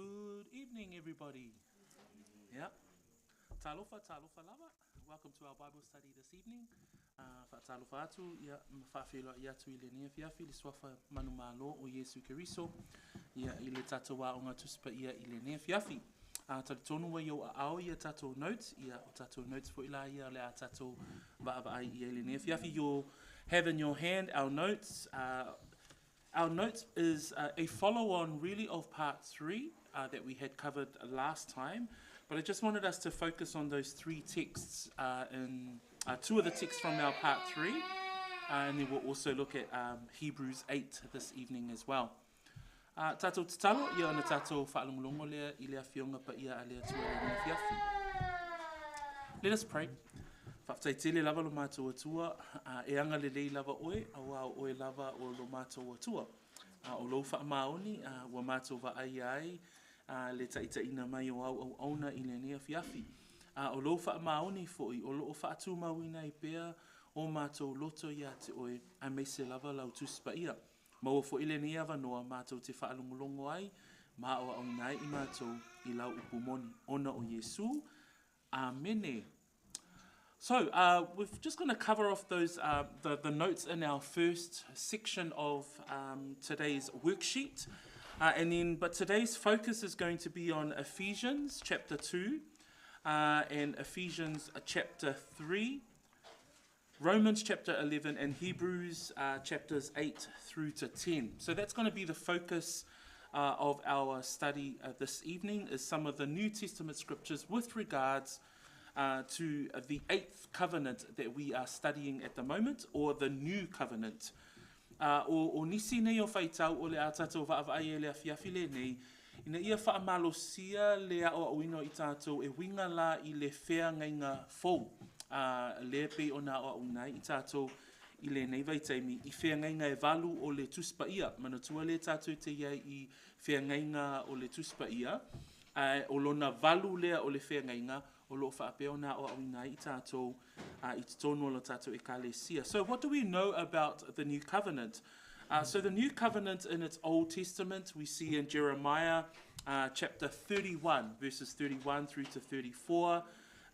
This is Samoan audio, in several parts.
Good evening, everybody. Yeah. Talofa, talofa lava. Welcome to our Bible study this evening. Uh, whaatalofa atu, ia, ma whaawheloa i atu i le nia fiafi, le suafa manu malo o Iesu Keriso, ia, i le tātou wā o ngā tusipa ia i le nia fiafi. Uh, tali tonu wai o a ao ia tātou notes, ia, o tātou notes fo ila ia le a tātou vaavaai i le nia fiafi. You'll have in your hand our notes, uh, Our notes is uh, a follow-on really of part three uh, that we had covered last time, but I just wanted us to focus on those three texts uh, in uh, two of the texts from our part three, uh, and then we'll also look at um, Hebrews 8 this evening as well. Uh, tātou tatalo, ia ona tātou whaalongolongo lea i le awhionga pa ia a le atua le nei fiafi. Let us pray. Faafetai tele lava lo matou Atua, e agalelei lava oe, auā o oe lava o lo matou Atua. O lou faamaoni ua matou vaaia ai le taitaiina mai o au auauna i lenei afiafi. O lou faamaoni foi o loo faatumauina ai pea o matou loto ia te oe, aemaise lava lau Tusi Paia. Maua foi lenei avanoa matou te faalogologo ai ma aoaoina ai i matou i lau upu moni, ona o Iesu. Amene. So, uh, we're just going to cover off those uh, the, the notes in our first section of um, today's worksheet. Uh, and then, but today's focus is going to be on Ephesians chapter 2 uh, and Ephesians uh, chapter 3, Romans chapter 11, and Hebrews uh, chapters 8 through to 10. So that's going to be the focus uh, of our study uh, this evening is some of the New Testament scriptures with regards uh, to the eighth covenant that we are studying at the moment, or the new covenant. Uh, o, o nisi nei o whaitau o le a tātou vaavaai e le afiafi le nei, ina ia whaamalosia le aoaoina o i tātou e winga la i le wheangaiga fou. Uh, le pei o nā aoaoina ai i tātou i lenei vaitaimi, i wheangaiga e valu o le Tusi Paia. Manatua le tātou te iai i wheangaiga o le Tusi Paia, a o lona valu lea o le wheangaiga, o loo whaapea o nā aoaoina ai i tātou uh, i totonu o lo tātou ekalesia. So what do we know about the New Covenant? Uh, so the New Covenant in its Old Testament, we see in Jeremiah uh, chapter 31, verses 31 through to 34,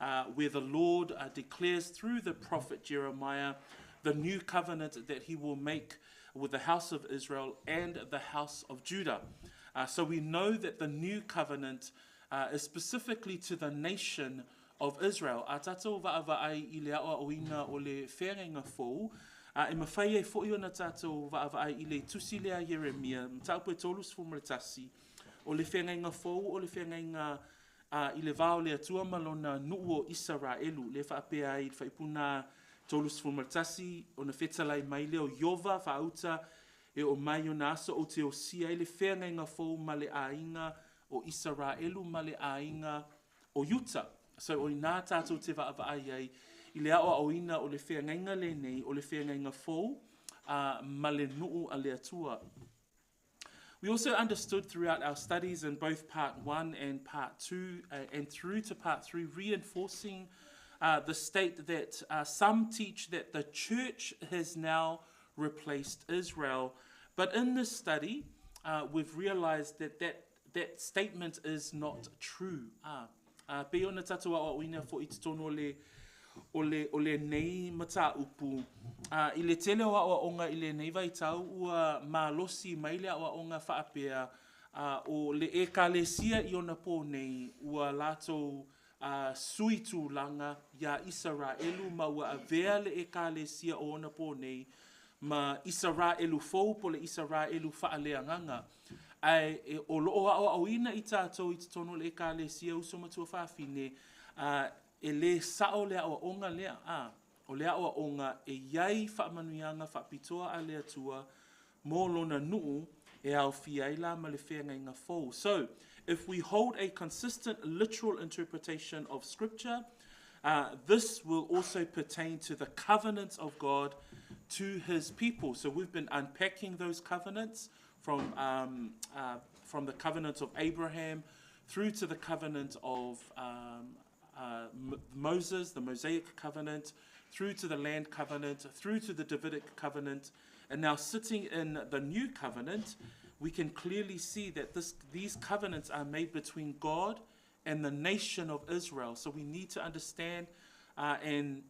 uh, where the Lord uh, declares through the prophet Jeremiah the new covenant that he will make with the house of Israel and the house of Judah. Uh, so we know that the new covenant uh, is specifically to the nation of Israel. A tātou vaavaai i le aoaoina o le wheangaiga fou, a e mawhai ai foi ona tātou vaavaai i le tusi lea Ieremia, mataupu e 31, o le wheangaiga fou o le wheangaiga a i le vā o le Atua ma lona nuu o Isaraelu, le whaapea ai i le whaipuna 31, ona whetalai mai lea o Iova whaauta e o mai ona aso o te osia ai le wheangaiga fou ma le āinga o Isaraelu ma le āinga o Iuta. So o inā tātou te vaavaai ai i le aoaoina o le wheangaiga lenei, o le wheangaiga fou a ma le nuu a le Atua. We also understood throughout our studies in both part 1 and part 2 uh, and through to part 3, reinforcing uh, the state that uh, some teach that the church has now replaced Israel. But in this study, uh, we've realized that that, that statement is not true. Ah, uh, pe ona tātou aoaoina fo i te tono le, o le, o lenei mataupu. Uh, i le tele o aoaoga i lenei vaitau ua malosi mai le aoaoga faapea uh, o le ekalesia i ona pō nei ua latou uh, sui tulaga iā Isaraelu ma ua avea le ekalesia o ona pō nei ma Isaraelu fou po le Isaraelu faaleagaga. Ae e, o loo aoaoina i tātou i totonu o le ekalesia uso ma tuafafine, uh, e lē sao le aoaoga lea, a o le aoaoga e iai faamanuiaga faapitoa a le Atua mo lona nuu e aofia ai la ma le feagaiga fou. So, if we hold a consistent literal interpretation of Scripture, uh, this will also pertain to the covenants of God to his people. So we've been unpacking those covenants from, um, uh, from the covenant of Abraham through to the covenant of um, uh, Moses, the Mosaic covenant, through to the land covenant, through to the Davidic covenant, and now sitting in the new covenant, we can clearly see that this, these covenants are made between God and the nation of Israel. So we need to understand and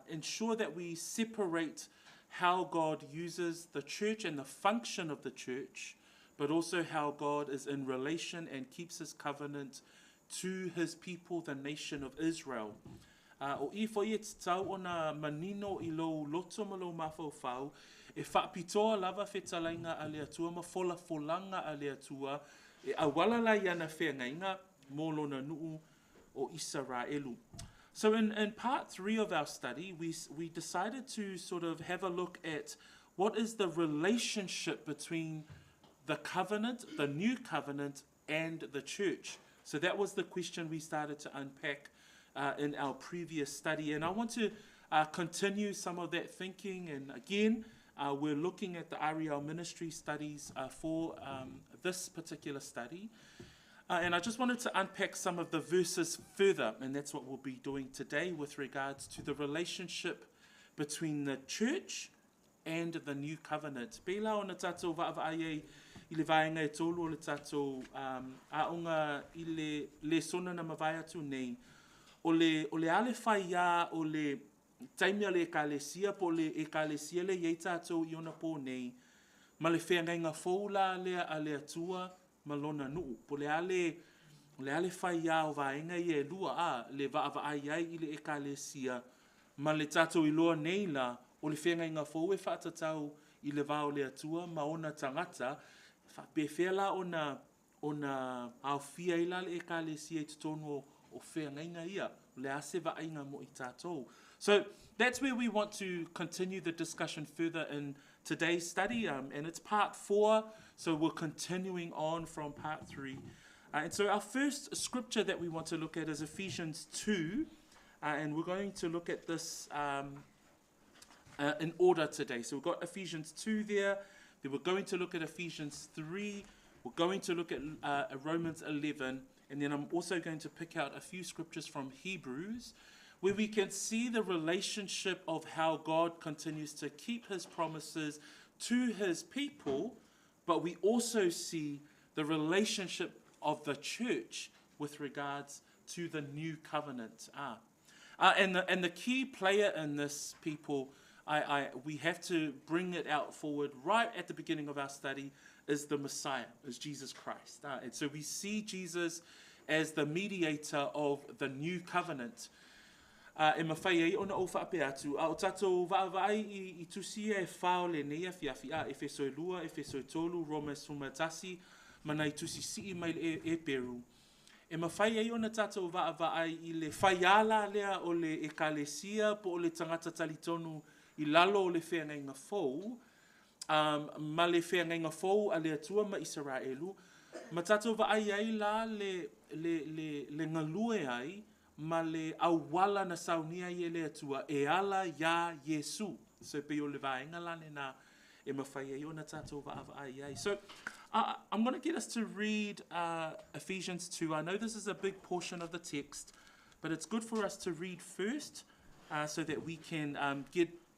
ensure that we separate how God uses the church and the function of the church, but also how God is in relation and keeps his covenant to his people, the nation of Israel. O i foʻi e tatau ona manino i lou loto ma lou mafaufau, e faapitoa lava fetalaiga a le Atua ma folafolaga a le Atua e auala la i ana feagaiga mo lona nuu o Isaraelu. So in part 3 of our study, we decided to sort of have a look at what is the relationship between the covenant, the new covenant, and the church. So that was the question we started to unpack in our previous study. And I want to continue some of that thinking. And again, we're looking at the REL ministry studies for this particular study. And I just wanted to unpack some of the verses further, and that's what we'll be doing today with regards to the relationship between the church and the new covenant. Pei la ona tātou vaavaai ai i le vaega e tolu o le tātou aoga i le lesona na mavae atu nei, o le, o le a le faiā o le taimi a le Ekalesia po o le Ekalesia lea e i ai tātou i ona pō nei, ma le feagaiga fou la lea a le Atua ma lona nuu. Po o le a le, o le a le faiā o vaega ia e lua, a, le vaavaai ai i le Ekalesia ma le tātou iloa nei la, o le feagaiga fou e faatatau i le va o le Atua ma ona tagata, e faapefea la ona ona aofia ai la le Ekalesia i totonu o, o feagaiga ia. O le a se vaaiga mo i tātou. So that's where we want to continue the discussion further in today's study, and it's part 4, so we're continuing on from part 3. And so our first scripture that we want to look at is Ephesians 2, and we're going to look at this in order today. So we've got Ephesians 2 there, then we're going to look at Ephesians 3, we're going to look at Romans 11, and then I'm also going to pick out a few scriptures from Hebrews where we can see the relationship of how God continues to keep his promises to his people, but we also see the relationship of the church with regards to the new covenant. Ah. And the key player in this, people, we have to bring it out forward right at the beginning of our study, is the Messiah, is Jesus Christ. And so we see Jesus as the mediator of the new covenant. E mafai ai ona ou faapea atu, a o tātou vaavaai i, i tusi ia e whā o lenei afiafi, a Efeso e 2, Efeso e 3, Roma e 11, ma nai tusi sii mai le e, Eperu. E mafai ai ona tātou vaavaai i le faiala lea o le Ekalesia po o le tagata talitonu i lalo o le feagaiga fou, ma le feagaiga fou a le Atua ma Isaraelu, ma tātou vaai ai la le, le, le, le galue ai ma le auala na saunia ai e le Atua e ala iā Iesu. So pei o le vaega la lena e mafai ai ona tātou vaavaai ai. So I'm going to get us to read Ephesians 2. I know this is a big portion of the text, but it's good for us to read first so that we can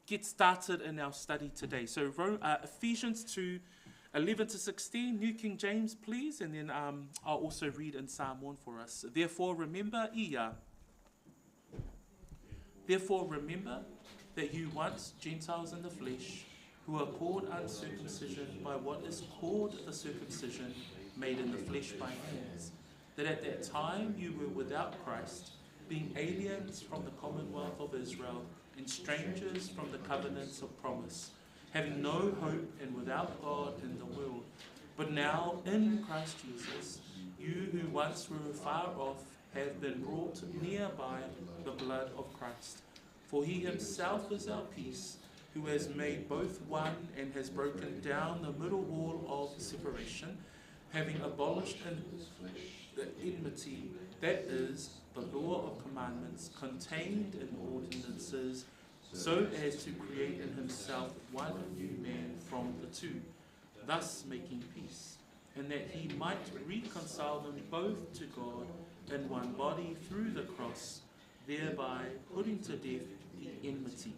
get started in our study today. So Ephesians 2, 11 to 16, New King James, please, and then I'll also read in Psalm 1 for us. Therefore remember, ia. Therefore remember that you once Gentiles in the flesh, who are called uncircumcision by what is called the circumcision made in the flesh by hands, that at that time you were without Christ, being aliens from the commonwealth of Israel and strangers from the covenants of promise, having no hope and without God in the world. But now in Christ Jesus, you who once were far off have been brought near by the blood of Christ. For he himself is our peace, who has made both one and has broken down the middle wall of separation, having abolished in his flesh the enmity, that is, the law of commandments contained in ordinances, so as to create in himself one new man from the two, thus making peace, and that he might reconcile them both to God in one body through the cross, thereby putting to death the enmity.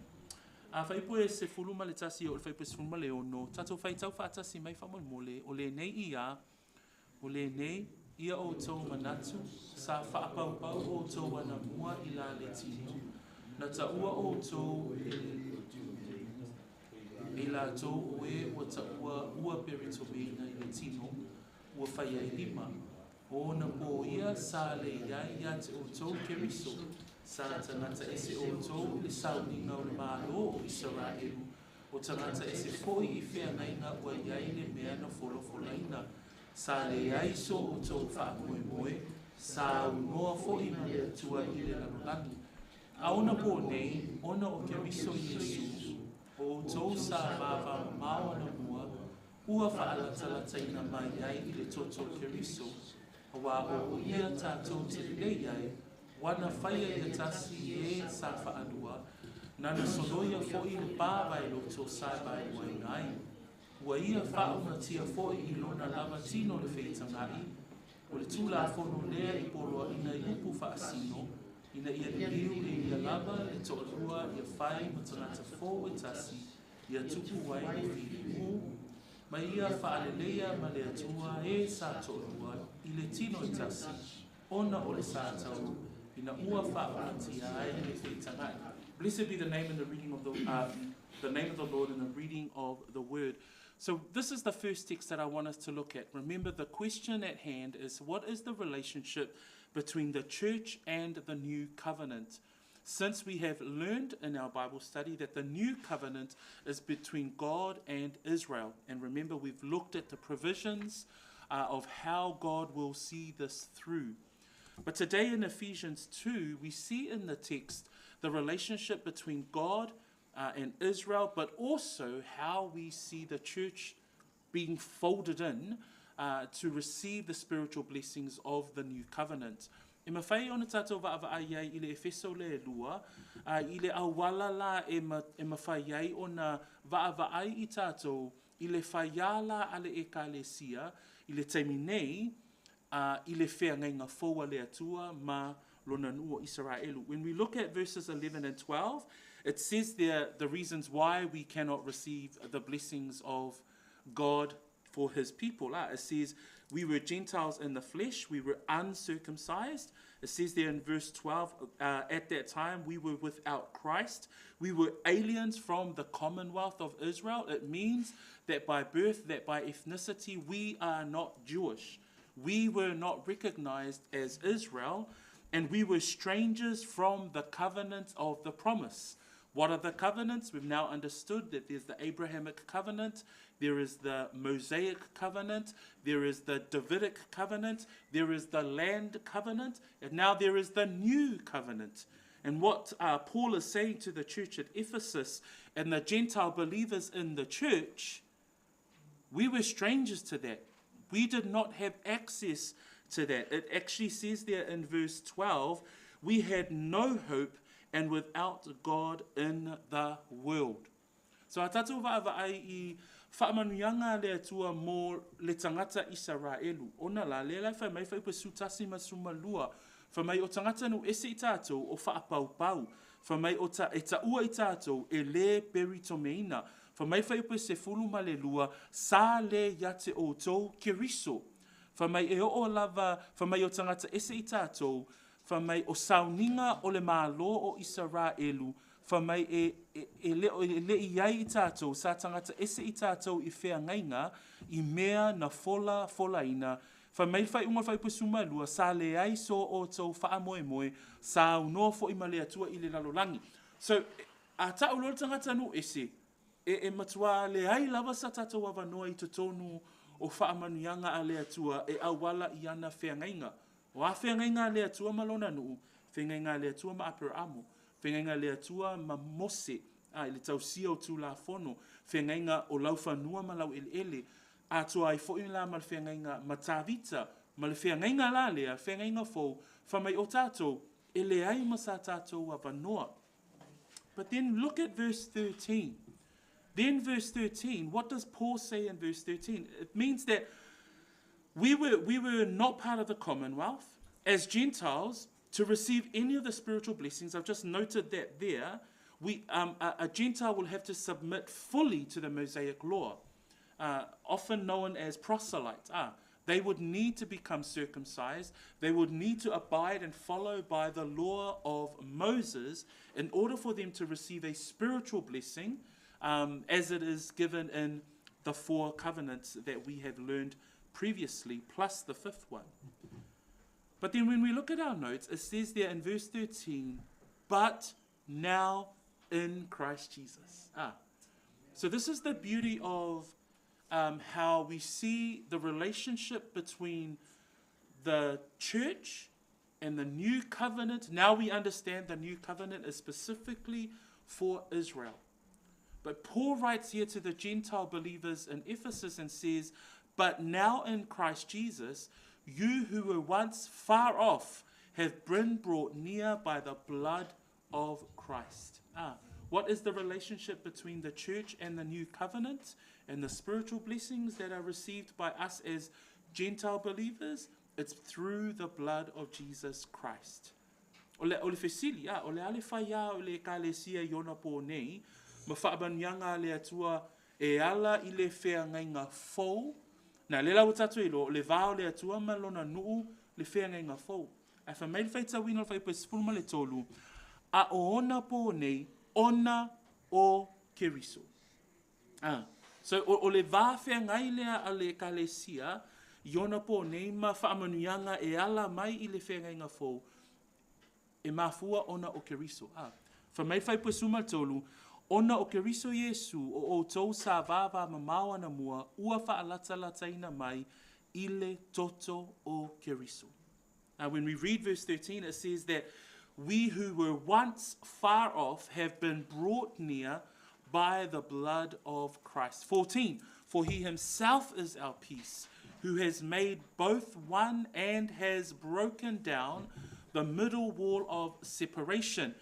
A fuaiupu e 11 e oo i le fuaiupu e 16, tatou faitau faatasi mai faamolemole, o lenei ia, o lenei ia outou manatu, sa faapaupau outou anamua i la le tino, na taua outou e, e latou o e ua taua ua peritomeina i le tino, ua fai ai lima. O ona pō ia sa leai ai ia te outou Keriso, sa tagata ese outou i le sauniga o le Malo o Isaraelu, o tagata ese foi i feagaiga ua i ai le mea na folafolaina. Sa leai so outou faamoemoe, sa aunoa foi ma le Atua i le lalolagi. A onapō nei, ona o Keriso Iesu, o outou sa vavamamao anamua, ua faalatalataina mai ai i le toto o Keriso, auā o ia tatou te lelei ai, ua na faia ia tasi e sa faalua, nana soloia foi le pa vaeloto sa vaeluaina ai. Ua ia faaumatia foi i lona lava tino le feitagai, o le Tulafono lea i poloaiga i upu faasino, ina ia liliu e ia lava le toalua ia fai ma tagata fou e tasi, ia tupu ai le filemu, ma ia faaleleia ma le Atua e sa toalua i le tino e tasi, ona o le sa tau ina ua faaumatia ai le feitagai. Blessed be the name in the reading of the name of the Lord in the reading of the word. So this is the first text that I want us to look at. Remember, the question at hand is, what is the relationship between the church and the new covenant? Since we have learned in our Bible study that the new covenant is between God and Israel. And remember, we've looked at the provisions of how God will see this through. But today in Ephesians 2, we see in the text the relationship between God and Israel, but also how we see the church being folded in to receive the spiritual blessings of the new covenant. E mafai ona tatou vaavaai ai i le Efeso le 2, i le auala la e, ma, e mafai ai ona vaavaai i tatou i le faiā la a le Ekalesia i le taimi nei, i le feagaiga fou a le Atua ma lona nuu o Isaraelu. When we look at verses 11 and 12, it says there the reasons why we cannot receive the blessings of God for his people. It says, we were Gentiles in the flesh, we were uncircumcised. It says there in verse 12, at that time we were without Christ. We were aliens from the commonwealth of Israel. It means that by birth, that by ethnicity, we are not Jewish. We were not recognized as Israel, and we were strangers from the covenant of the promise. What are the covenants? We've now understood that there's the Abrahamic covenant, there is the Mosaic covenant, there is the Davidic covenant, there is the land covenant, and now there is the new covenant. And what Paul is saying to the church at Ephesus and the Gentile believers in the church, we were strangers to that. We did not have access to that. It actually says there in verse 12, we had no hope and without God in the world. So a tatou vaavaai i faamanuiaga a le Atua mo le tagata Isaraelu, ona la, lea la e fai mai fuaiupu 11 ma 12, fai mai o tagata nuu ese i tatou o faapaupau, fai mai o ta, e taua i tatou e lē peritomeina. Fai mai fuaiupu 12, sa lē ia te outou Keriso. Fai mai e oo lava, fai mai o tagata ese i tatou, fai mai o sauniga o le Malo o Isaraelu, fai mai e, e, e le, e le i ai i tatou, sa tagata ese i tatou i feagaiga, i mea na fola folaina. Fai mai le faaiuga o le fuaiupu 12, sa leai so outou faamoemoe, sa aunoa foi ma le Atua i le lalolagi. So, a tau loa le tagata nuu ese, e, e matuā leai lava sa tatou avanoa i totonu o faamanuiaga a le Atua e auala i ana feagaiga. O a feagaiga a le Atua ma lona nuu? Feagaiga a le Atua ma Aperaamo, feagaiga a le Atua ma Mose, a i le tausia o Tulafono, feagaiga o laufanua ma laueleele, atoa ai foi la ma le feagaiga ma Tavita, ma le feagaiga la lea, feagaiga fou, fai mai o tatou, e leai ma sa tatou avanoa. But then look at verse 13. Then verse 13, what does Paul say in verse 13? It means that we were not part of the commonwealth as Gentiles to receive any of the spiritual blessings. I've just noted that there. We, a Gentile will have to submit fully to the Mosaic law, often known as proselytes. They would need to become circumcised. They would need to abide and follow by the law of Moses in order for them to receive a spiritual blessing, as it is given in the four covenants that we have learned previously, plus the fifth one. But then when we look at our notes, it says there in verse 13, but now in Christ Jesus. So this is the beauty of how we see the relationship between the church and the new covenant. Now we understand the new covenant is specifically for Israel. But Paul writes here to the Gentile believers in Ephesus and says, but now in Christ Jesus, you who were once far off have been brought near by the blood of Christ. What is the relationship between the church and the new covenant and the spiritual blessings that are received by us as Gentile believers? It's through the blood of Jesus Christ. O le fesili, o le a le fai ia o le Ekalesia i ona pō nei, ma faamanuiaga a le Atua e ala i le feagaiga fou. Na lea la ua tatou iloa, o le va o le Atua ma lona nuu le feagaiga fou. Ae fai mai le faitauina o le fuaiupu e 13, a o ona pō nei, ona o Keriso. So o le va feagai lea a le Ekalesia i ona pō nei ma faamanuiaga e ala mai i le feagaiga fou, e mafua ona o Keriso. Fai mai le fuaiupu e 13, ona o Keriso Iesu o outou sa vavamamao anamua ua faalatalataina mai i le toto o Keriso. Now when we read verse 13, it says that we who were once far off have been brought near by the blood of Christ. 14, for he himself is our peace, who has made both one and has broken down the middle wall of separation.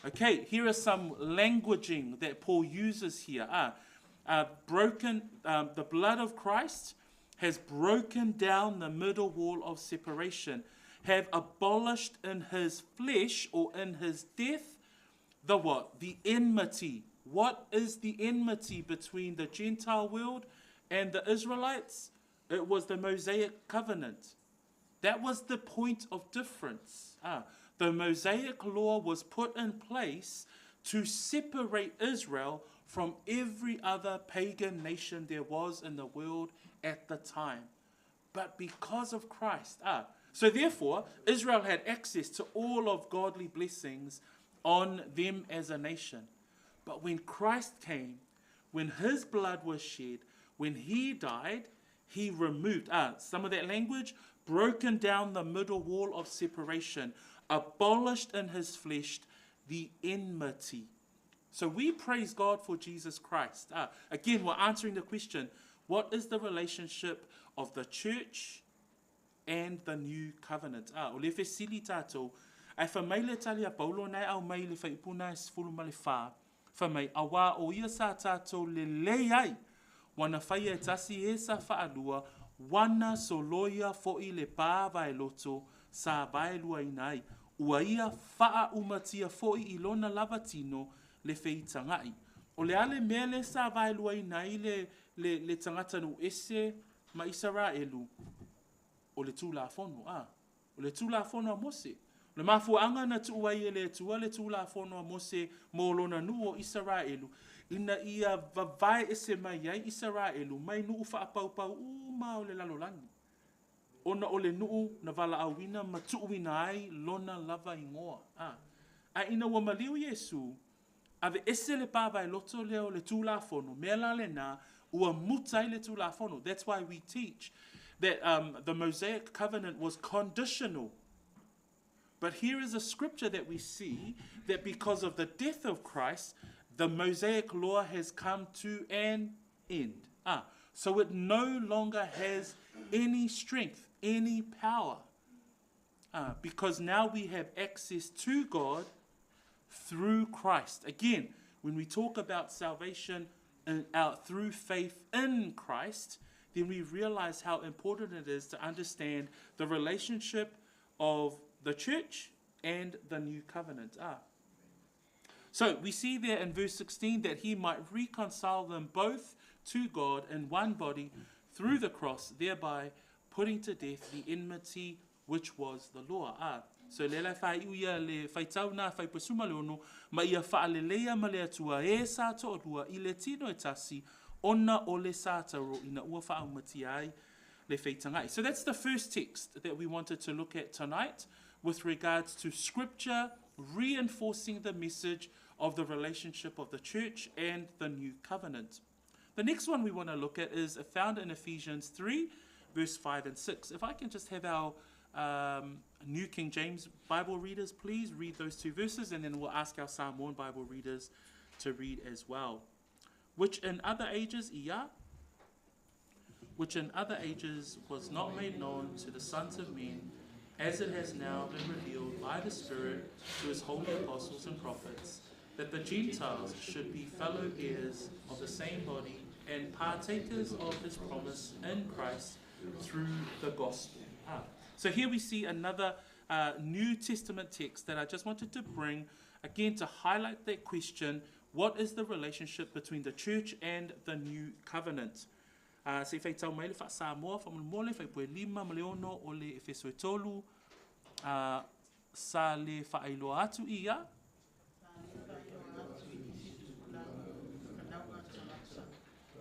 Okay, here are some languaging that Paul uses here. The blood of Christ has broken down the middle wall of separation, have abolished in his flesh or in his death the what? The enmity. What is the enmity between the Gentile world and the Israelites? It was the Mosaic covenant. That was the point of difference. The Mosaic law was put in place to separate Israel from every other pagan nation there was in the world at the time. But because of Christ, so therefore, Israel had access to all of godly blessings on them as a nation. But when Christ came, when his blood was shed, when he died, he removed, some of that language, broken down the middle wall of separation, abolished in his flesh the enmity. So we praise God for Jesus Christ. Again, we're answering the question, what is the relationship of the church and the new covenant? O le fesili tātou, ae fai mai le tali a Paulo nae au mai le fuaiupu e 14, fai mai, auā o ia sa tātou lelei ai, ua na faia e tasi e sa faalua, ua na soloia foʻi le pā vaeloto sa vaeluaina ai. Ua ia faaumatia foʻi i lona lava tino le feitagaʻi. O le a le mea lea sa vaeluaina ai le tagatanuu ese ma Isaraelu? O le Tulafono. O le Tulafono a Mose. O le mafuaaga na tuu ai e le Atua le Tulafono a Mose mo lona nuu o Isaraelu, ina ia vavae ese mai ai Isaraelu mai nuu faapaupau uma o le lalolagi, ona o le nuu na valaauina ma tuuina ai lona lava igoa. Ae ina ua maliu Iesu, aveese le pa vaeloto lea o le Tulafono, mea la lena, ua muta ai le Tulafono. That's why we teach that the Mosaic covenant was conditional. But here is a scripture that we see that because of the death of Christ, the Mosaic law has come to an end. So it no longer has any strength, any power. Because now we have access to God through Christ. Again, when we talk about salvation through faith in Christ, then we realize how important it is to understand the relationship of the church and the new covenant. So we see there in verse 16 that he might reconcile them both to God in one body through the cross, thereby putting to death the enmity which was the law. Ah, so le la whai ia le whaitau nā whai pasuma le ono, ma ia whaaleleia ma le atua e sa to'olua i le tino e tasi, ona o le sa tauro ina ua whaaumatia ai le feitagai. So that's the first text that we wanted to look at tonight with regards to scripture reinforcing the message of the relationship of the church and the new covenant. The next one we want to look at is found in Ephesians 3, verse 5 and 6. If I can just have our New King James Bible readers, please read those two verses, and then we'll ask our Samoan Bible readers to read as well. Which in other ages, ia, which in other ages was not made known to the sons of men, as it has now been revealed by the Spirit to his holy apostles and prophets, that the Gentiles should be fellow heirs of the same body and partakers of his promise in Christ through the gospel. Ah. So here we see another New Testament text that I just wanted to bring again to highlight that question what is the relationship between the church and the new covenant? Se i faitau mai le faa-Samoa, faamolemole, fuaipue 5 ma le 6 o le Efeso e 3, sa le faailoa atu ia. Sa le faailoa atu i nisi tupulaga i fanauga a tagata,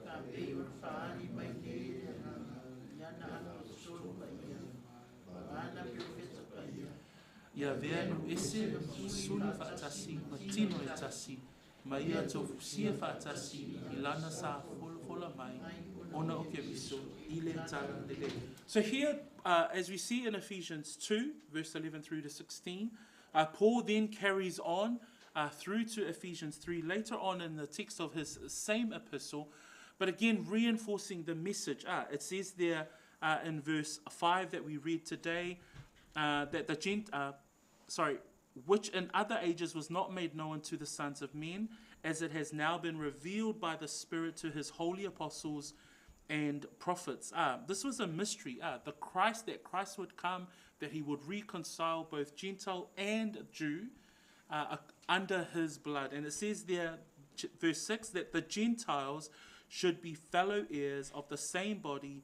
faapei ona faaali mai nei e le Agaga i ana Aposetolo paia ma ana Perofeta paia. Ia avea nuu ese ma suli faatasi ma tino e tasi, ma ia tofusia faatasi i lana sa folafola mai ona o Keriso i le talalelei. So here, as we see in Ephesians 2, verse 11 through to 16, Paul then carries on through to Ephesians 3 later on in the text of his same epistle, but again reinforcing the message. It says there in verse 5 that we read today that the gent, sorry, which in other ages was not made known to the sons of men, as it has now been revealed by the Spirit to his holy apostles and prophets. This was a mystery. The Christ, that Christ would come, that he would reconcile both Gentile and Jew under his blood. And it says there, verse 6, that the Gentiles should be fellow heirs of the same body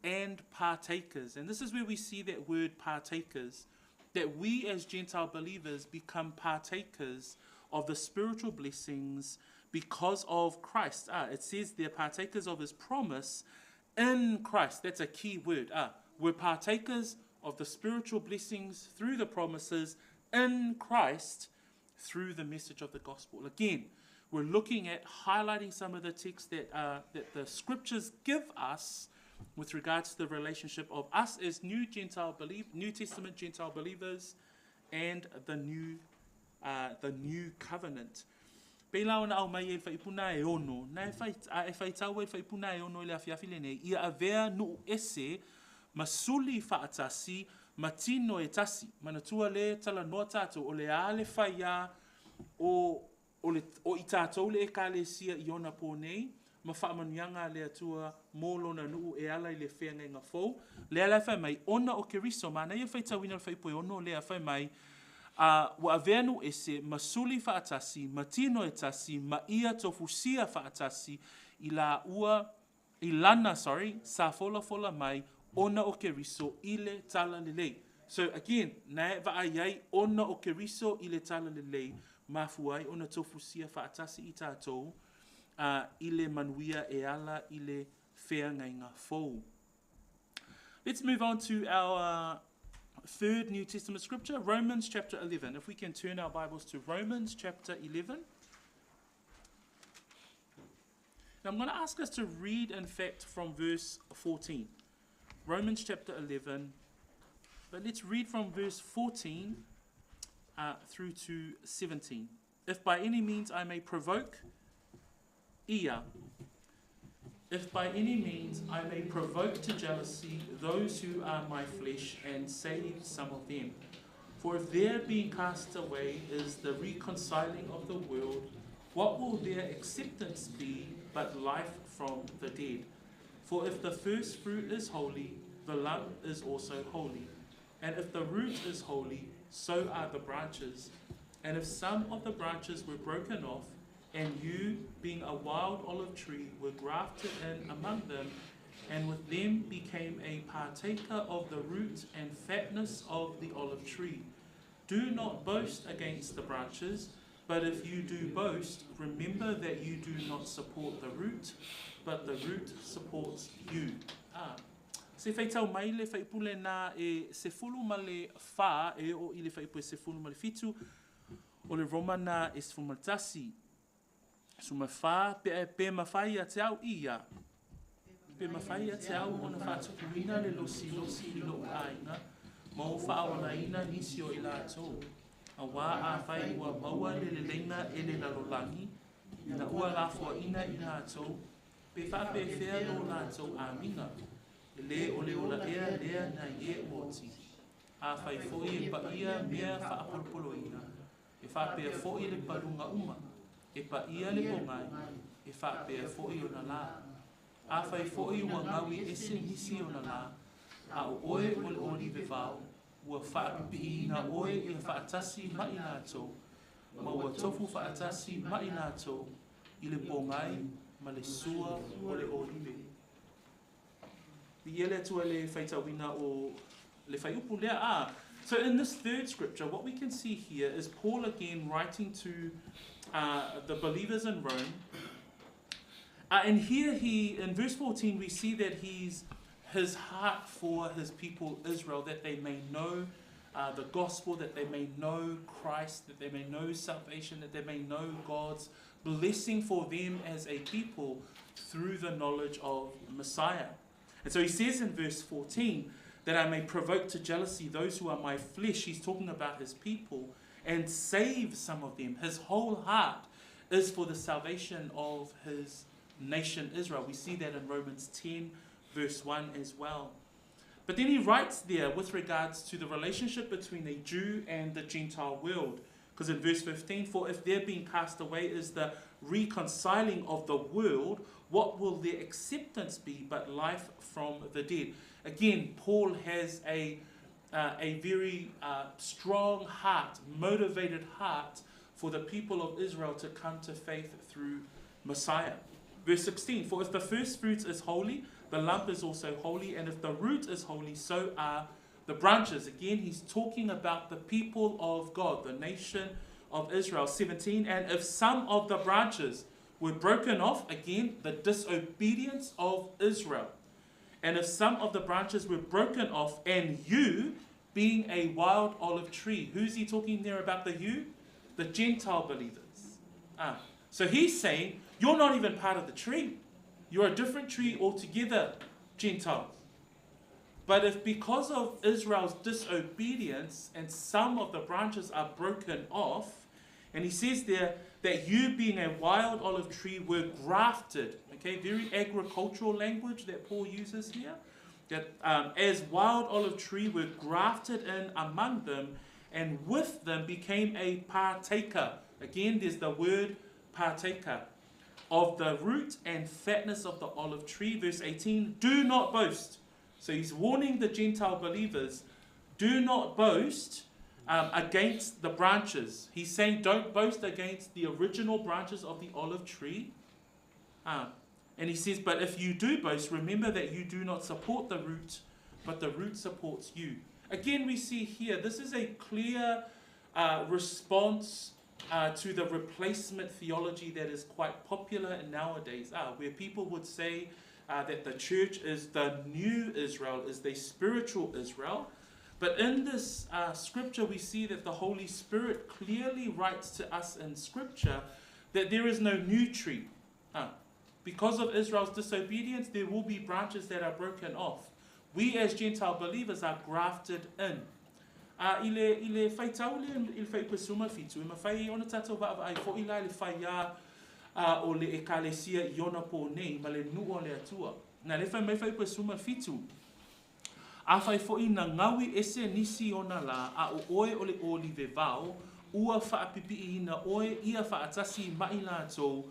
and partakers. And this is where we see that word partakers, that we as Gentile believers become partakers of the spiritual blessings because of Christ. It says they're partakers of his promise in Christ. That's a key word. We're partakers of the spiritual blessings through the promises in Christ through the message of the gospel. Again, we're looking at highlighting some of the texts that, that the scriptures give us with regards to the relationship of us as new Gentile believe, New Testament Gentile believers and the new covenant. Pei la ona au mai e le whaipuna e ono, na e whai, a e whaitau e le whaipuna e ono i le afiafi lenei, ia avea nuu ese ma suli whaatasi, ma tino e tasi. Manatua le tala noa tātou, o le a le whaia o, le, o i tātou le ekalesia i ona pō nei, ma faamanuiaga a le Atua mo lona nuu e ala i le feagaiga fou. Lea la e fai mai, ona o Keriso, manaia faitauina le fuaiupu e 6 lea fai mai, ua avea nuu ese ma suli faatasi, ma tino e tasi, ma ia tofusia faatasi i la ua, i lana, sorry, sa folafola mai ona o Keriso i le talalelei. So again, na e vaai ai ona o Keriso i le talalelei, mafua ai ona tofusia faatasi i tātou i le manuia e ala i le feagaiga fou. Let's move on to our third New Testament scripture, Romans chapter 11. If we can turn our Bibles to Romans chapter 11. Now I'm going to ask us to read, in fact, from verse 14. Romans chapter 11. But let's read from verse 14 through to 17. If by any means I may provoke ia, if by any means I may provoke to jealousy those who are my flesh and save some of them. For if their being cast away is the reconciling of the world, what will their acceptance be but life from the dead? For if the first fruit is holy, the lump is also holy. And if the root is holy, so are the branches. And if some of the branches were broken off, and you, being a wild olive tree, were grafted in among them, and with them became a partaker of the root and fatness of the olive tree. Do not boast against the branches, but if you do boast, remember that you do not support the root, but the root supports you. Ah. Se faitau mai le faipule na e sefulu ma le fa e o i le faipu e sefulu ma le fitu o le Roma na e sefulu ma le tasi. Suma fa pe, pe mawhai a te au ia. Pe mawhai a te au ona whaatupuina le losi losi i lou aiga, ma o whaawalaina nisi o i lātou. A wā a whai ua maua le leleiga e le lalolagi, ina ua lafoaina i lātou, pe whaapewhea lo lātou amiga, e le o le ola ea lea na i e oti. A whai foi e paia mea whaapolopoloina, e whaapea foi le palunga uma, e paia le pongai, e whaapea foi o na la. A whai foi ua ngawi ese nisi o na la, a o oe o le olive vao, ua whaapipiina oe i whaatasi mai lātou, ma ua tofu whaatasi mai lātou, i le pongai ma le sua o le olive. I ele atua le whaitawina o le whaiupu lea. Ah, so in this third scripture, what we can see here is Paul again writing to the believers in Rome. And here he, in verse 14, we see that he's his heart for his people Israel, that they may know the gospel, that they may know Christ, that they may know salvation, that they may know God's blessing for them as a people through the knowledge of Messiah. And so he says in verse 14, that I may provoke to jealousy those who are my flesh. He's talking about his people, and save some of them. His whole heart is for the salvation of his nation Israel. We see that in Romans 10, verse 1 as well. But then he writes there with regards to the relationship between a Jew and the Gentile world. Because in verse 15, for if their being cast away is the reconciling of the world, what will their acceptance be but life from the dead? Again, Paul has a very strong heart, motivated heart for the people of Israel to come to faith through Messiah. Verse 16, for if the first fruits is holy, the lump is also holy, and if the root is holy, so are the branches. Again, he's talking about the people of God, the nation of Israel. 17, and if some of the branches were broken off, again, the disobedience of Israel. And if some of the branches were broken off, and you, being a wild olive tree. Who's he talking there about the you? The Gentile believers. So he's saying, you're not even part of the tree. You're a different tree altogether, Gentiles. But if because of Israel's disobedience and some of the branches are broken off, and he says there that you being a wild olive tree were grafted. Okay, very agricultural language that Paul uses here. That as wild olive tree were grafted in among them, and with them became a partaker. Again, there's the word partaker of the root and fatness of the olive tree. Verse 18, do not boast. So he's warning the Gentile believers, do not boast against the branches. He's saying don't boast against the original branches of the olive tree. And he says, but if you do boast, remember that you do not support the root, but the root supports you. Again, we see here, this is a clear response to the replacement theology that is quite popular nowadays, where people would say that the church is the new Israel, is the spiritual Israel. But in this scripture, we see that the Holy Spirit clearly writes to us in scripture that there is no new tree. Because of Israel's disobedience, there will be branches that are broken off. We as Gentile believers are grafted in. I le whaitaule i le whaipesuma fitu, i mawhai ona tātou vaava ai fo ila le whaia o le ekalesia i ona pō nei, ma le nuu o le atua. Nā le whai mai whaipesuma fitu, a whai fo i na ngawi ese nisi ona la, a o oe o le olive vao, ua whaapipi ina oe, ia whaatasi mai lātou,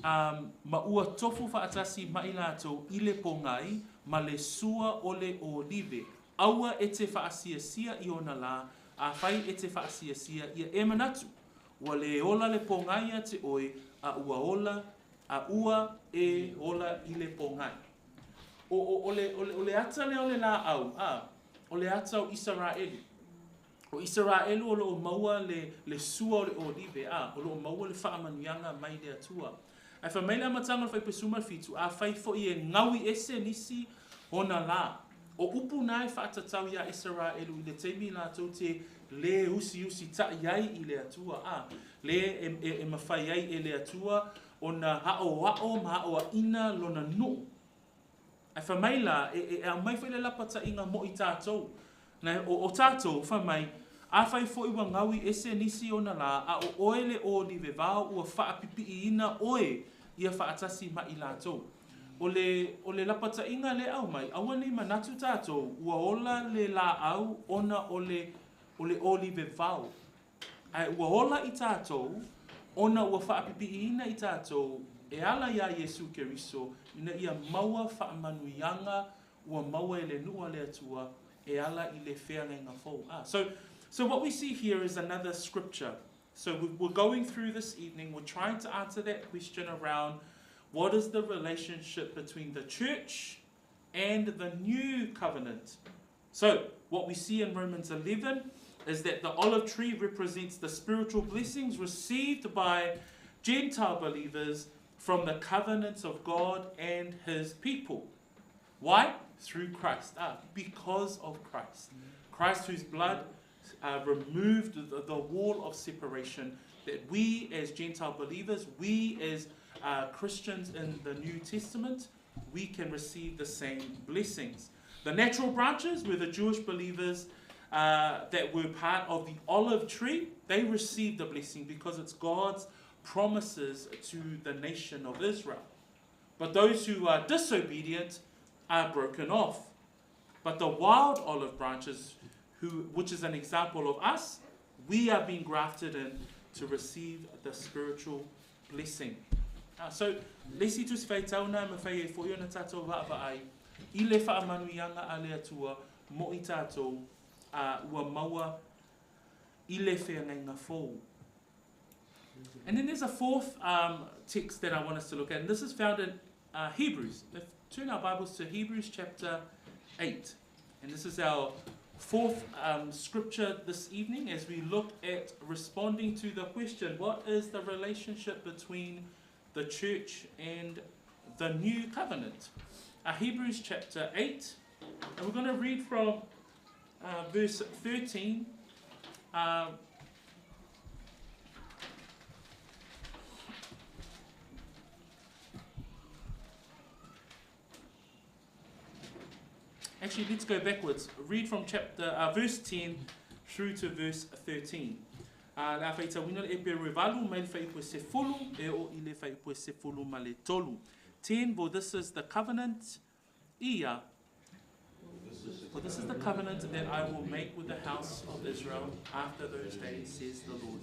ma ua tofu whaatasi mai lātou i le pongai, ma le sua o le olive. Aua e te whaasiasia i ona la, Afai e te faasiasia, ia e manatu, ua lē ola le pogai ia te oe, a ua ola, a ua e ola i le pogai. O le ata lea o le laau, a, o le ata o Isaraelu. O Isaraelu o loo maua le sua o le olive, a, o loo maua le faamanuiaga mai le Atua. Ae fai mai le amataga o le fuaiupu 17, afai foi e gaui ese nisi ona la. O upu na e faatatau ia Isaraelu i le taimi latou te lē usiusitai ai i le Atua, a, lē e mafai ai e le Atua ona aoao ma aoaina lona nuu. Ae fai mai la, e aumai foi le lapataiga mo i tatou. O tatou, fai mai, afai foi ua gaui ese nisi ona la, a o oe le olive vao ua faapipiiina oe ia faatasi ma i latou. O le lapataiga lea aumai, aua ne i manatu tatou, ua ola le laau ona o le olive vao. Ae ua ola i tatou, ona ua faapipiiina i tatou e ala ia Iesu Keriso, ina ia maua faamanuiaga ua maua e le nuu a le Atua e ala i le feagaiga fou. Ah, so what we see here is another scripture. So we're going through this evening, we're trying to answer that question around what is the relationship between the church and the new covenant. So what we see in Romans 11 is that the olive tree represents the spiritual blessings received by Gentile believers from the covenants of God and his people. Why? Through Christ. Because of Christ. Christ whose blood removed the wall of separation that we as Gentile believers, we as Christians in the New Testament, we can receive the same blessings. The natural branches were the Jewish believers that were part of the olive tree. They received the blessing because it's God's promises to the nation of Israel. But those who are disobedient are broken off. But the wild olive branches, which is an example of us, we are being grafted in to receive the spiritual blessing. So, le isi tusi faitauna e mafai ai foi ona tatou vaavaai i le faamanuiaga a le Atua mo i tatou ua maua i le feagaiga fou. And then there's a fourth text that I want us to look at, and this is found in Hebrews. If, turn our Bibles to Hebrews chapter 8. And this is our fourth scripture this evening as we look at responding to the question, what is the relationship between the church and the new covenant? Hebrews chapter 8, and we're going to read from verse 13. Actually, let's go backwards. Read from chapter verse 10 through to verse 13. Le a faitauina le Eperu e valu mai le fuaiupu e 10 e oo i le fuaiupu e 13. 10, for this is the covenant, ia. For this is the covenant that I will make with the house of Israel after those days, says the Lord.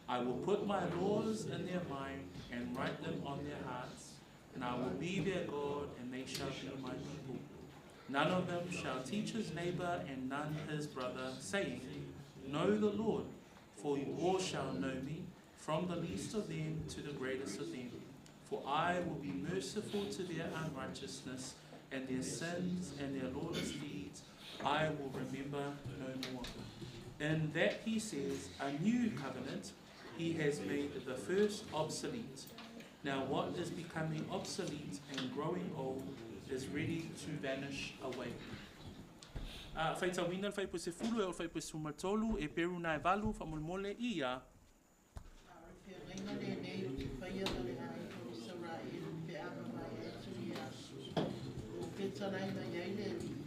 I will put my laws in their mind and write them on their hearts, and I will be their God, and they shall be my people. None of them shall teach his neighbor and none his brother, saying, Know the Lord, for you all shall know me, from the least of them to the greatest of them. For I will be merciful to their unrighteousness, and their sins and their lawless deeds I will remember no more. In that he says, a new covenant, he has made the first obsolete. Now what is becoming obsolete and growing old is ready to vanish away. Faitauina le fuaiupu e 10 e oo i le fuaiupu e 13 Eperu na e valu faamolemole ia. A o le feagaiga lenei ou te faia ma le aiga o Isaraelu pe a mavae atu ia aso. Ua fetalai mai ai le Alii,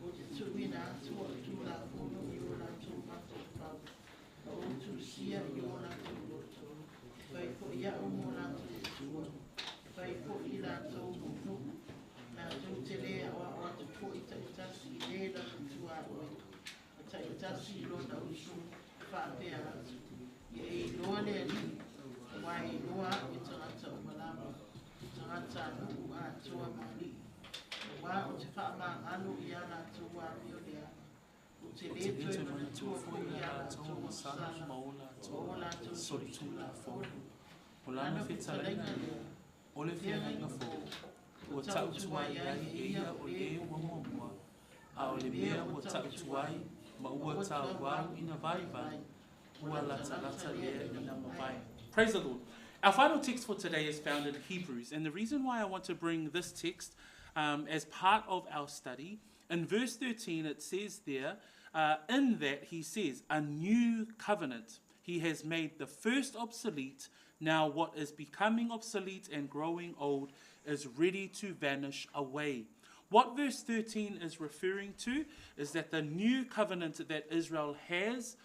ou te tuuina atu a'u tulafono i o latou mafaufau, ma ou tusia i o latou loto. E fai foi a'u mo latou Atua, e fai foi i latou mo nuu. Latou te lē aoao atu foi ta'itasi i lē lana tuaoi, ma ta'itasi i lona uso, e faapea atu, ia e iloa le Alii, auā e iloa a'u e tagata uma lava, tagata a nuu atoa ma alii. Auā ou te faamagalo iā latou amio leaga, Ou te le toe manatua foi a latou masalo ma o latou solitulafono. O Lana fetalaiga lea, o le feagaiga fou, ua ta'u tuai ai e ia o lē ua muamua, a o le mea ua ta'u tuai ma ua tauau ina vaivai, ua latalata lea ina mavae. Praise the Lord. Our final text for today is found in Hebrews. And the reason why I want to bring this text as part of our study, in verse 13 it says there, in that he says, a new covenant. He has made the first obsolete. Now what is becoming obsolete and growing old is ready to vanish away. What verse 13 is referring to is that the new covenant that Israel has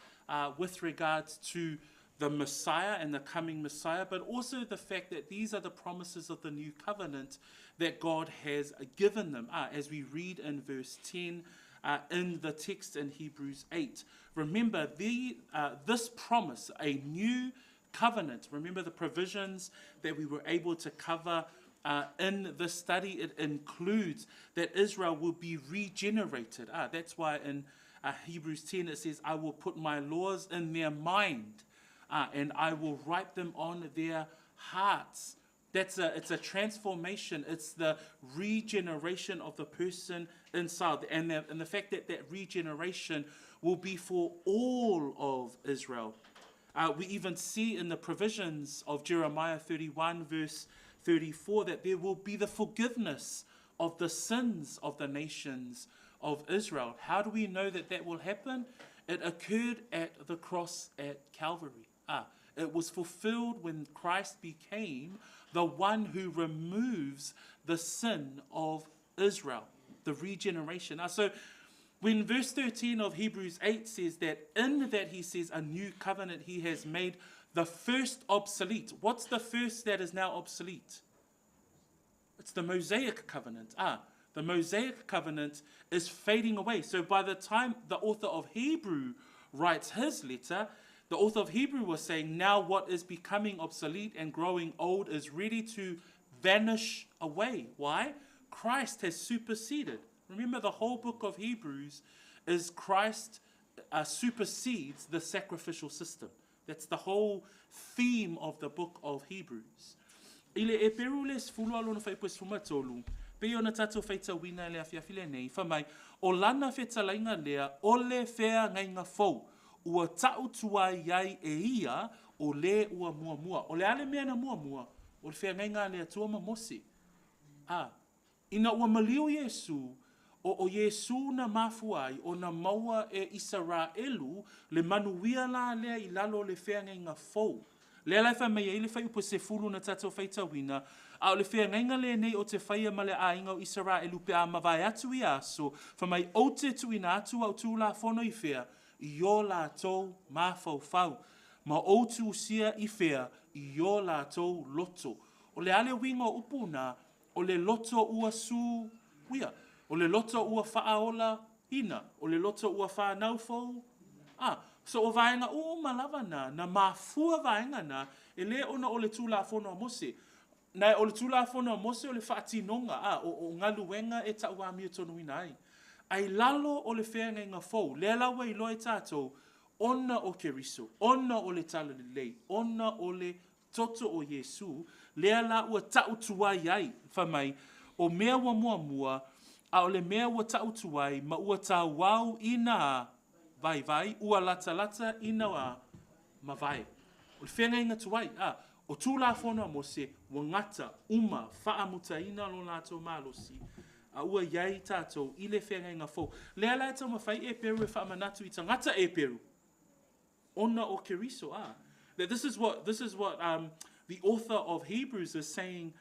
with regards to the Messiah and the coming Messiah, but also the fact that these are the promises of the new covenant that God has given them, as we read in verse 10 in the text in Hebrews 8. Remember, the, this promise, a new covenant, remember the provisions that we were able to cover in this study, it includes that Israel will be regenerated. That's why in Hebrews 10 it says, I will put my laws in their mind and I will write them on their hearts. That's a, it's a transformation. It's the regeneration of the person inside. And the, and the fact that that regeneration will be for all of Israel. We even see in the provisions of Jeremiah 31, verse 34, that there will be the forgiveness of the sins of the nations of Israel. How do we know that that will happen? It occurred at the cross at Calvary. It was fulfilled when Christ became the one who removes the sin of Israel, the regeneration. So when verse 13 of Hebrews 8 says that in that he says a new covenant he has made the first obsolete. What's the first that is now obsolete? It's the Mosaic covenant. The Mosaic covenant is fading away. So by the time the author of Hebrew writes his letter, the author of Hebrew was saying, now what is becoming obsolete and growing old is ready to vanish away. Why? Christ has superseded. Remember, the whole book of Hebrews is Christ supersedes the sacrificial system. That's the whole theme of the book of Hebrews. I le Eperu le sefulu a lona fuaiupu e sefulu ma tolu, pei ona tatou faitauina i le afiafi lenei, fai mai, O lana fetalaiga lea, o le feagaiga fou, ua ta'u tuai ai e ia o lē ua muamua. O le a le mea na muamua? O le feagaiga a le Atua ma Mose. A, ina ua maliu Iesū, o o Iesū na mafua ai ona maua e Isaraelu le manuia la lea i lalo o le feagaiga fou. Lea la e fai mai ai le fuaiupu e sefulu na tatou faitauina, A o le feagaiga lenei o te faia ma le aiga o Isaraelu pe a mavae atu ia aso, fai mai, Ou te tuuina atu au Tulafono i fea? I o latou mafaufau. Ma ou tuusia i fea? I o latou loto. O le a le uiga o upu na? O le loto ua suia. O le loto ua faaola ina. O le loto ua fanau fou. A, so o vaega uma lava na, na mafua vaega na, e le ona o le Tulafono a Mose. Nae o le Tulafono a Mose o le faatinoga, a, o, o galuega e tauamiotonuina ai. A i lalo o le feagaiga fou, lea la ua iloa e tatou, ona o Keriso, ona o le Talalelei, ona o le toto o Iesū, lea la ua ta'u tuai ai, fai mai, o mea ua muamua, a o le mea ua ta'u tuai ma ua tauau ina vaivai, ua latalata ina mavae. O le feagaiga tuai, a, o Tulafono a Mose, ua gata, uma, faamutaina lo latou malosi, a ua i ai tatou i le feagaiga fou. Lea la e taumafai Eperu e faamanatu i tagata Eperu, ona o Keriso, a. That this is what, this is what the author of Hebrews is saying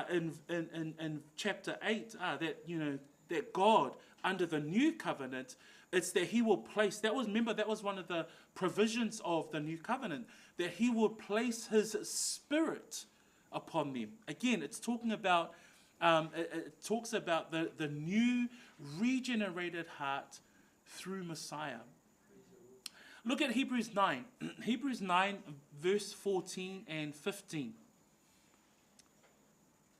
in, in, in, in chapter 8, that, you know, that God, under the new covenant, it's that he will place, that was, remember, that was one of the provisions of the new covenant, that he will place his spirit upon them. Again, it's talking about, it, it talks about the, the new regenerated heart through Messiah. Look at Hebrews 9. Hebrews 9, verse 14 and 15.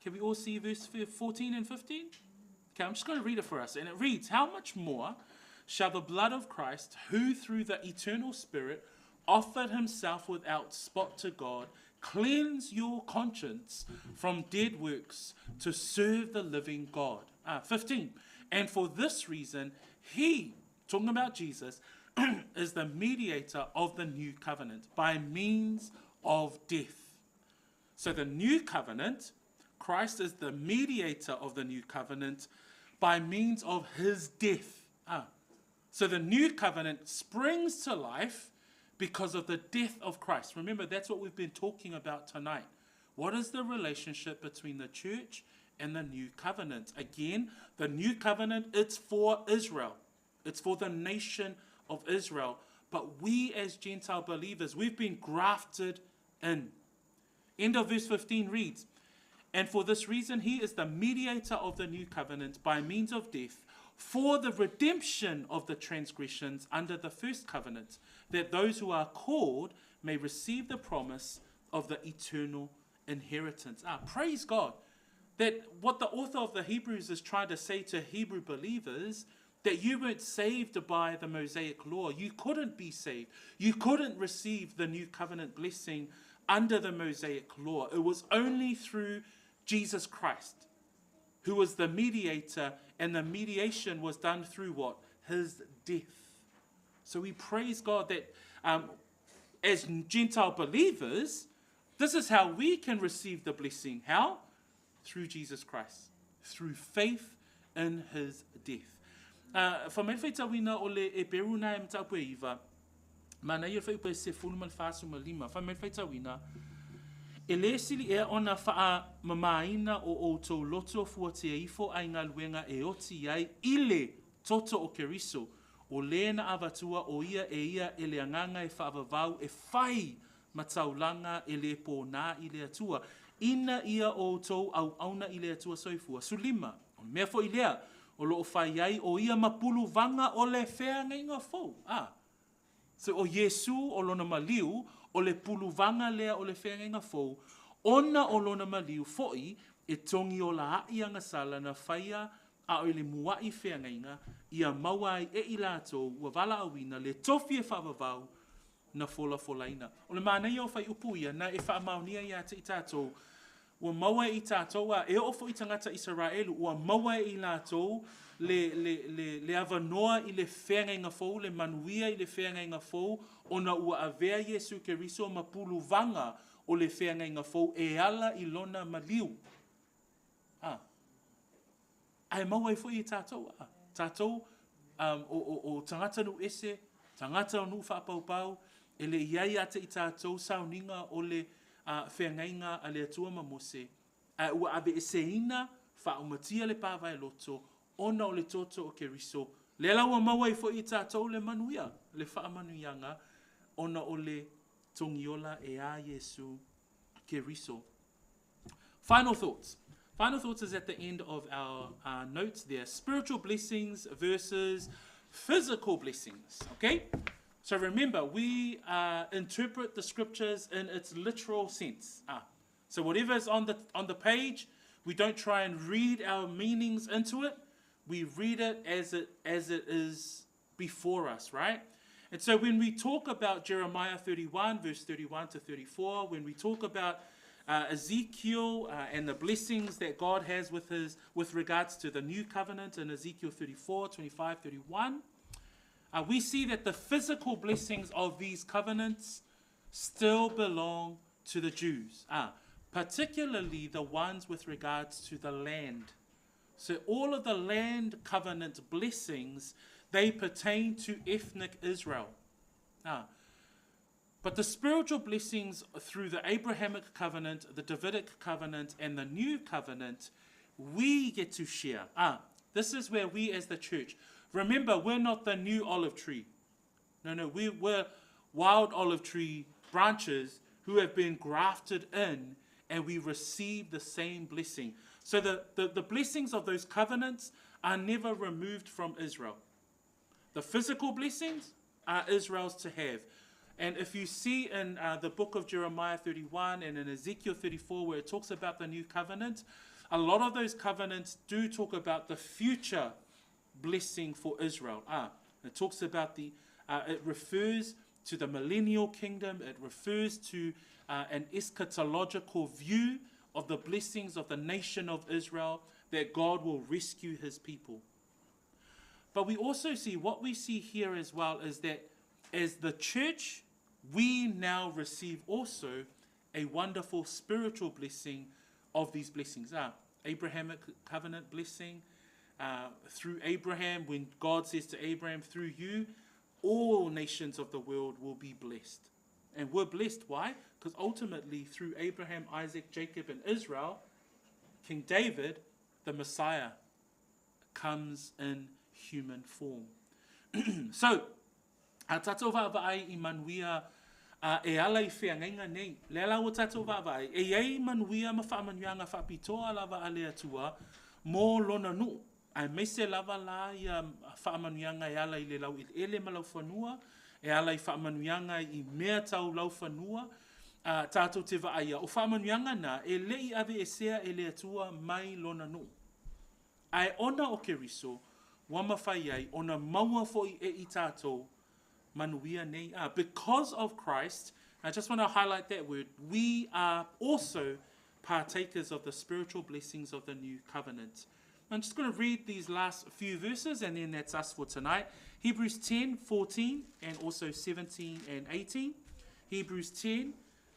Can we all see verse 14 and 15? Okay, I'm just going to read it for us. And it reads, How much more Shall the blood of Christ, who through the eternal Spirit offered himself without spot to God, cleanse your conscience from dead works to serve the living God? 15. And for this reason, he, talking about Jesus, is the mediator of the new covenant by means of death. So the new covenant, Christ is the mediator of the new covenant by means of his death. So the new covenant springs to life because of the death of Christ. Remember, that's what we've been talking about tonight. What is the relationship between the church and the new covenant? Again, the new covenant, it's for Israel. It's for the nation of Israel. But we as Gentile believers, we've been grafted in. End of verse 15 reads, And for this reason he is the mediator of the new covenant by means of death, for the redemption of the transgressions under the first covenant, that those who are called may receive the promise of the eternal inheritance. Praise God that what the author of the Hebrews is trying to say to Hebrew believers, that you weren't saved by the Mosaic law. You couldn't be saved. You couldn't receive the new covenant blessing under the Mosaic law. It was only through Jesus Christ, who was the mediator, and the mediation was done through what? His death. So we praise God that as Gentile believers, this is how we can receive the blessing. How? Through Jesus Christ. Through faith in his death. Faamalie faitauina o le Eperu na e mataupu e iva, manaia le fuaiupu e sefulu ma le 45. Faamalie faitauina, E lē sili ea ona faamamāina o outou loto fuatia ifo ai galuega e oti ai i le toto o Keriso, o lē na avatua o ia e ia e le Agaga e faavavau e fai ma taulaga e lē pōnā i le Atua, ina ia outou auauna i le Atua soifua. 15, o le mea foi lea o loo fai ai o ia ma puluvaga o le feagaiga fou. A. So o Iesu o lona maliu, o le puluvaga lea o le feagaiga fou, ona o lona maliu foi e togi ola aʻi agasala na faia a o i le muaʻi feagaiga, ia maua ai e i latou ua valaauina le tofi e faavavau na folafolaina. O le manaia o fuaiupu ia, na e faamaonia iā te i tatou, ua maua e i tatou a e oo foi i tagata Isaraelu, ua maua e i latou le, le, le, le avanoa i le feagaiga fou, le manuia i le feagaiga fou, ona ua avea Iesu Keriso ma puluvaga o le feagaiga fou e ala i lona maliu. A. Ae maua ai foi e tatou, a, tatou um, o, o, o tagata nuu ese, tagata o nuu faapaupau, e le i ai ia te i tatou sauniga o le uh, feagaiga a le Atua ma Mose, ae ua aveeseina faaumatia le pavae loto ona o le toto o Keriso, lea la ua maua ai foi e tatou le manuia, le faamanuiaga, ona o le togiola e a Iesu Keriso. Final thoughts. Final thoughts is at the end of our notes there. Spiritual blessings versus physical blessings. Okay? So remember, we interpret the scriptures in its literal sense. So whatever is on the on the page, we don't try and read our meanings into it. We read it as it as it is before us, right? And so when we talk about Jeremiah 31, verse 31 to 34, when we talk about Ezekiel and the blessings that God has with his with regards to the new covenant in Ezekiel 34, 25, 31, we see that the physical blessings of these covenants still belong to the Jews, particularly the ones with regards to the land. So all of the land covenant blessings, they pertain to ethnic Israel. But the spiritual blessings through the Abrahamic covenant, the Davidic covenant, and the new covenant, we get to share. This is where we as the church, remember, we're not the new olive tree. No, no, we're wild olive tree branches who have been grafted in, and we receive the same blessing. So the, the, the blessings of those covenants are never removed from Israel. The physical blessings are Israel's to have. And if you see in the book of Jeremiah 31 and in Ezekiel 34, where it talks about the new covenant, a lot of those covenants do talk about the future blessing for Israel. It talks about the, uh, it refers to the millennial kingdom, it refers to uh, an eschatological view of the blessings of the nation of Israel that God will rescue his people. But we also see what we see here as well is that as the church, we now receive also a wonderful spiritual blessing of these blessings. Ah, Abrahamic covenant blessing uh, through Abraham, when God says to Abraham, through you, all nations of the world will be blessed. And we're blessed. Why? Because ultimately, through Abraham, Isaac, Jacob, and Israel, King David, the Messiah, comes in human form. so, a tātou vaavaai i manuia a e ala i feagaiga nei. Le ala ua tātou vaavaai, e iai manuia ma faamanuiaga faapitoa lava a le Atua mo lona nuu, aemaise lava la ia faamanuiaga e ala i le laueleele ma laufanua, e ala i faamanuiaga i mea tau laufanua, a tātou te vaaia, o faamanuiaga na e le i aveesea e le Atua mai lona nuu. Ae ona o Keriso, ua mafai ai ona maua foi e i tātou manuia nei. Ah, because of Christ, I just want to highlight that word, we are also partakers of the spiritual blessings of the new covenant. I'm just going to read these last few verses and then that's us for tonight. Hebrews 10, 14, and also 17 and 18. Hebrews 10,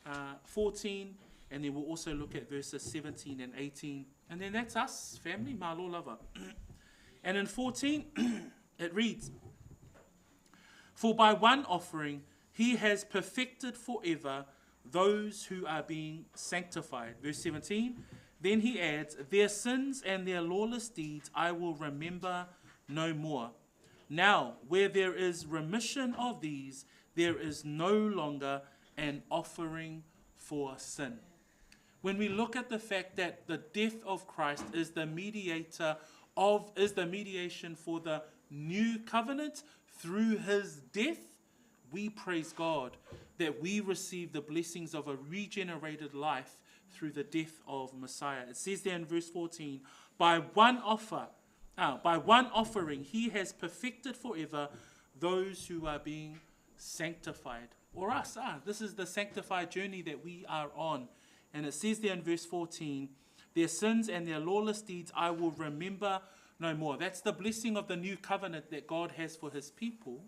uh, 14, and then we'll also look at verses 17 and 18. And then that's us, family, malo lava. and in 14, it reads, For by one offering he has perfected forever those who are being sanctified. Verse 17, then he adds, Their sins and their lawless deeds I will remember no more. Now, where there is remission of these, there is no longer an offering for sin. When we look at the fact that the death of Christ is the mediator of is the mediation for the new covenant through his death, we praise God that we receive the blessings of a regenerated life through the death of Messiah. It says there in verse 14, by one offer, uh, by one offering, he has perfected forever those who are being sanctified. Or us, ah, this is the sanctified journey that we are on. And it says there in verse 14, their sins and their lawless deeds I will remember no more. That's the blessing of the new covenant that God has for his people.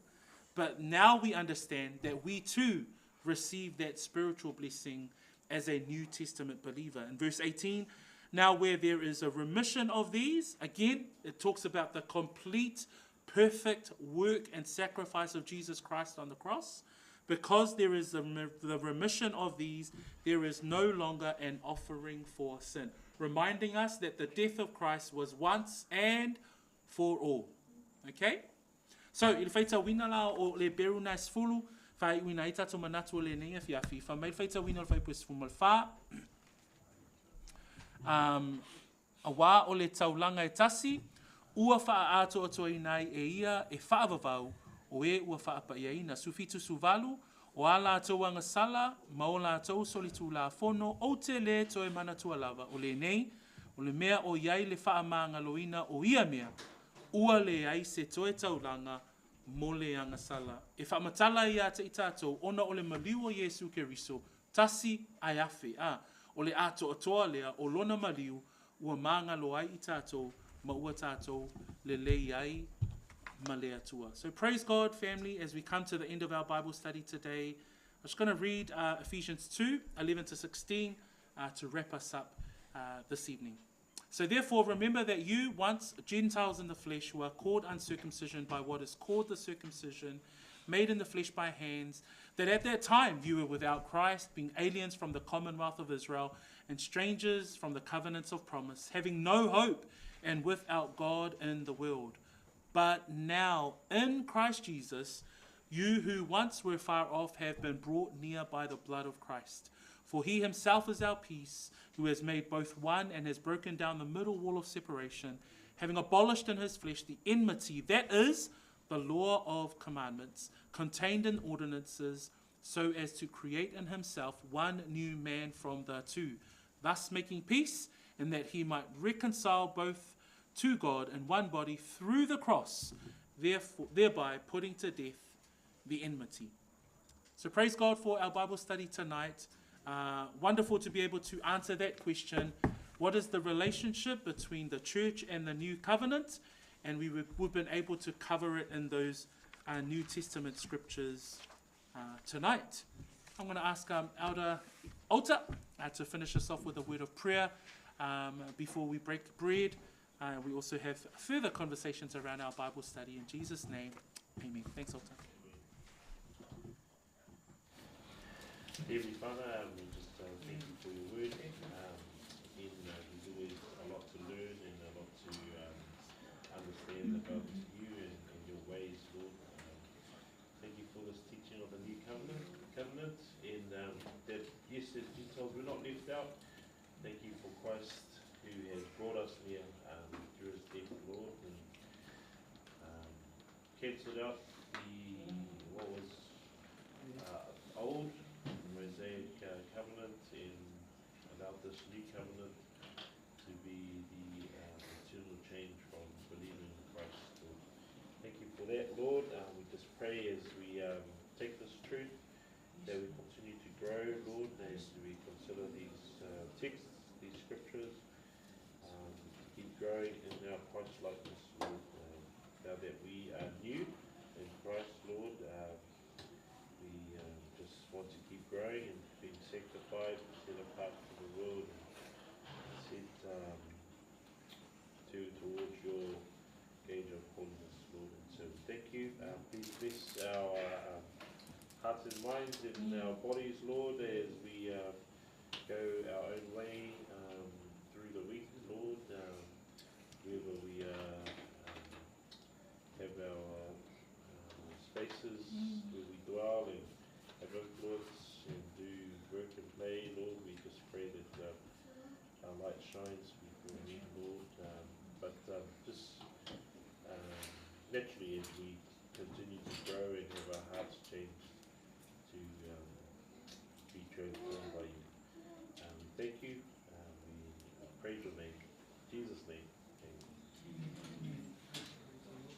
But now we understand that we too receive that spiritual blessing as a New Testament believer. In verse 18, now where there is a remission of these, again, it talks about the complete, perfect work and sacrifice of Jesus Christ on the cross. Because there is the, the remission of these, there is no longer an offering for sin. Reminding us that the death of Christ was once and for all. Okay? So, i le faitauina la o le Beru na sefulu, faaiuina ai tatou manatu o lenei afiafi, fai mai le faitauina o le fuaiupu e 14, um, auā o le taulaga e tasi, ua faaatoatoaina ai e ia e faavavau o e ua faapaiaina. 17 18, O a latou agasala ma o latou solitulafono, ou te lē toe manatua lava, o lenei, o le mea o i ai le faamagaloina o ia mea, ua leai se toe taulaga mo le agasala. E faamatala ia te i tatou, ona o le maliu o Iesu Keriso, tasi ae afe, a, o le atoatoa lea o lona maliu ua magalo ai i tatou ma ua tatou lelei ai ma le Atua. So praise God, family, as we come to the end of our Bible study today. I'm just going to read uh, Ephesians 2, 11 to 16 uh, to wrap us up uh, this evening. So therefore, remember that you, once Gentiles in the flesh, who are called uncircumcision by what is called the circumcision, made in the flesh by hands, that at that time you were without Christ, being aliens from the commonwealth of Israel and strangers from the covenants of promise, having no hope and without God in the world. But now, in Christ Jesus, you who once were far off have been brought near by the blood of Christ. For he himself is our peace, who has made both one and has broken down the middle wall of separation, having abolished in his flesh the enmity, that is, the law of commandments, contained in ordinances, so as to create in himself one new man from the two, thus making peace, and that he might reconcile both to God in one body through the cross, therefore, thereby putting to death the enmity. So praise God for our Bible study tonight. Wonderful to be able to answer that question. What is the relationship between the church and the new covenant? And we've been able to cover it in those New Testament scriptures tonight. I'm going to ask Elder Alta to finish us off with a word of prayer before we break bread. We also have further conversations around our Bible study. In Jesus' name, amen. Thanks, Alta. Heavenly Father, we just thank you for your word. Again, there's always a lot to learn and a lot to understand about you and your ways, Lord. Thank you for this teaching of the new covenant, and that, yes, as Gentiles, we're not left out. Thank you for Christ who has brought us near through his death, Lord, and cancelled out the what was old Mosaic covenant and allowed this new covenant to be the eternal change from believing in Christ. Lord. Thank you for that, Lord. We just pray as we take this truth that we continue to grow, Lord, as we consider these texts, these scriptures, keep growing in our Christ-likeness, Lord. Now that we are new in Christ, Lord, we just want to keep growing and being sanctified, set apart from the world, and set towards your gauge of holiness, Lord. And so thank you. Please bless our hearts and minds and our bodies, Lord, as we go our own way through the week, Lord, wherever we have our spaces where we dwell and have influence and do work and play, Lord. We just pray that our light shines before men, Lord. But just naturally, as we continue to grow and have our hearts changed to be transformed by you. Thank you. We praise your name. In Jesus' name. Amen.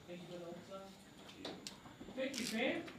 Thank you, Brother Alta. Thank you, fam.